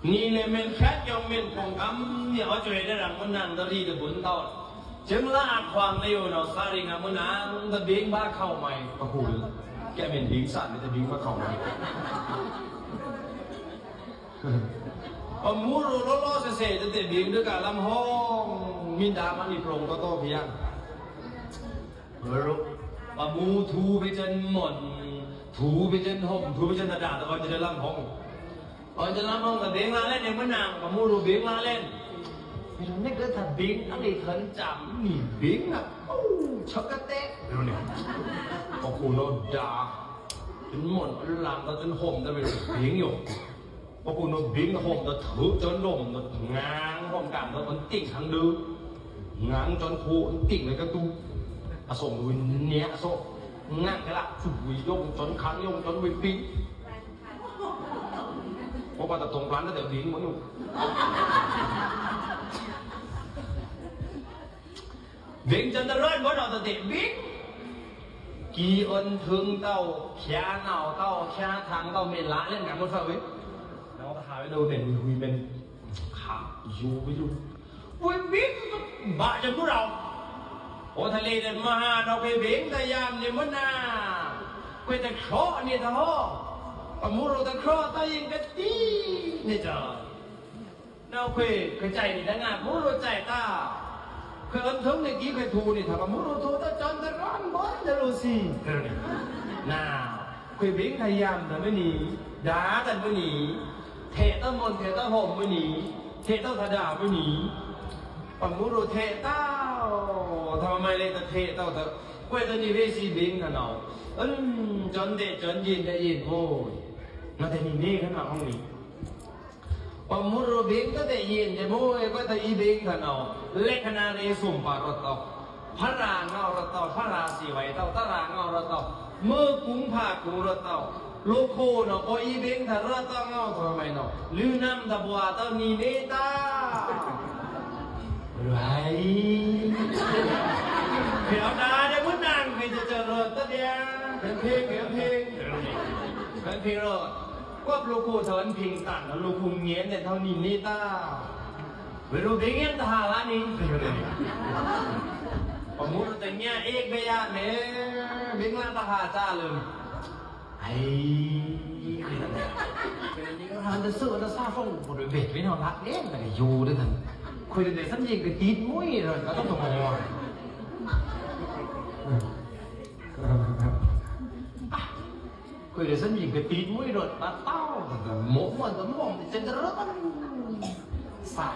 ນີ້ແຫຼະແມ່ນແຄດ ຢ່ອງແມ່ນຂອງກຳ ເນາະ ເອົາໃຈໄດ້ດັງ ມັນນັ່ງຕະລີຕະບຸນເຕົ້າ ຈຶ່ງລະອາກຂວາງໄດ້ຢູ່ເນາະ ສາລິງາ ມື້ນາງຕະບິງບ້າເຂົ້າໃໝ່ ປະຄູແກແມ່ນບິງສາດ ມີແຕ່ບິງບ້າເຂົ້າໃໝ່ ປະມູໂລລໍໆເສໆ ແຕ່ເຕະບິງດ້ວຍການລຳຮ້ອງ ມິນດາມະນີໂປງຕໍ່ໆພຽງ ປະມູຖູໄປຈົນໝົນ ຖູໄປຈົນຫົ່ມ ຖູໄປຈົນຕາດາ ແຕ່ກ່ອນຈະໄດ້ລຳຮ້ອງ ກ່ອນຈະລຳຮ້ອງກະເບັງລາແລ່ນໃນມື້ນາງ ປະມູໂລເບັງລາແລ່ນ ເປັນເດັກເດີນທາງເບັງ ອັນນີ້ເຖິງຈຳນີ້ເບັງນະ ໂອ້ ຊັກກະແຕະ ເປັນນີ້ ປະຄູໂລດາ ຈົນໝົນອັນລາມ ແຕ່ຈົນຫົ່ມ ແຕ່ເປັນເບັງຢູ່ ພວກຄຸນເນາະ ບິນໂຮມຕະເທີະຈອນລົມເນາະ ງາງພ້ອມກັນເນາະ ມັນຕິ່ງທາງເດີ ງາງຈອນໂຄ ມັນຕິ່ງແລ້ວກະຕູ ອະສົງດູເນຍ ອະສົງ ງາງກະລະ ສຸຍຍົງຈອນຄັງ ຍົງຈອນເວປີ ເພາະວ່າຕະຕົງປານແຕ່ດິນບໍ່ຢູ່ ເບັງຈັນຕະເລີນບໍ່ເອົາຕະເຕະບິງ ກີ່ອັນເທິງເຕົ້າ ແຄນາວເຕົ້າ ແຄທາງເຕົ້າ ເມນລະເລ່ນກັນໝົດເລີຍ ເນາະ ທາໄວ້ໂດເປັນຫຸຍເປັນຂາຢູ່ໄປຢູ່ ຫຸຍບິງ ບະຈະບໍ່ເອົາ ໂອທະເລເດີນມາຫາ ເນາະ ເວເບັງຕະຍາມນີ້ມະນາ ເວຕະເຄາະນີ້ທະຫໍ ປະມຸໂຣຕະເຄາະຕະຍິງກະຕີນີ້ຈະ ນາວເຄຍ ເຄີຍໃຈນີ້ນະງາມ ໂມໂລໃຈຕາ ເຄີຍເອີ້ນເຖິງໃນກີເຄີຍທູນີ້ ຖ້າວ່າໂມໂລທູຕາຈອນຕະຣອນບອນຕະໂລຊີ ນາວ ເຄີຍເບັງໄທຍາມຕາມື້ນີ້ ດາຕາມື້ນີ້ ເທຕາມົນເທຕາໂຮມມື້ນີ້ ເທຕາທະດາມື້ນີ້ ປະມຸໂຣເທຕາ ຖ້າວ່າໄມເລຕະເທຕາ ເຄຍຕານີ້ເວຊີເບັງນະນາວ ເອີ້ນຈອນເດຈອນຍິນໄດ້ຍິນ ໂອ້ຍ ມາແຕ່ນີ້ເມກັນມາຫ້ອງນີ້ ປະມຸໂຣເບັງຕະເຕເຢັນເດໂມເອກວະຕະອີເບັງທະເນາ ເລກຂະນາເຣສຸມປາໂຣຕອ ພະຣາເງົາໂຣຕອ ພະຣາສີໄວເຕົາ ຕະຣາເງົາໂຣຕອ ເມີກຸງພາກຸງໂຣຕອ ໂລໂຄເນາະ ໂອອີເບັງທະເຣຕອເງົາທະໄມເນາະ ລືນຳຕະບົວເຕົ້ານີເນຕາ ໄວ ເພວດາເດມື້ນາງເພຈະເຈີເລີຕະເດຍ ເປັນເພງ ເປັນເພງ ເປັນເພງໂລດ. ກວບໂລໂກເທີນເພງຕັນ ໂລໂກງຽນແຕ່ເທົ່ານີ້ນີ້ຕາ ເວໂລເບງຽນຕະຫາລານີ້ ປະມຸດແຕ່ເງຍເອກເບຍາເນ ເບງລາຕະຫາຈາເລີຍ ໄອ ເປັນອັນນີ້ກໍທານຈະຊື້ອັນຕະຊາຟອງ ບໍ່ໄດ້ເບັດໄວ້ເນາະ ລັກເດ້ ແລ້ວກໍຢູ່ເດ້ທ່ານ ຄຸຍໄດ້ສັນຍິງກໍຕິດມຸ້ຍເລີຍ ກໍຕ້ອງມາ ເຄີຍໄດ້ສັນຍິງກະຕີດມຸ້ຍໂລດ ປາເຕົ້າ ໂມມ່ວນຕະມ່ວງເຊັນຕະເລີນ ສາ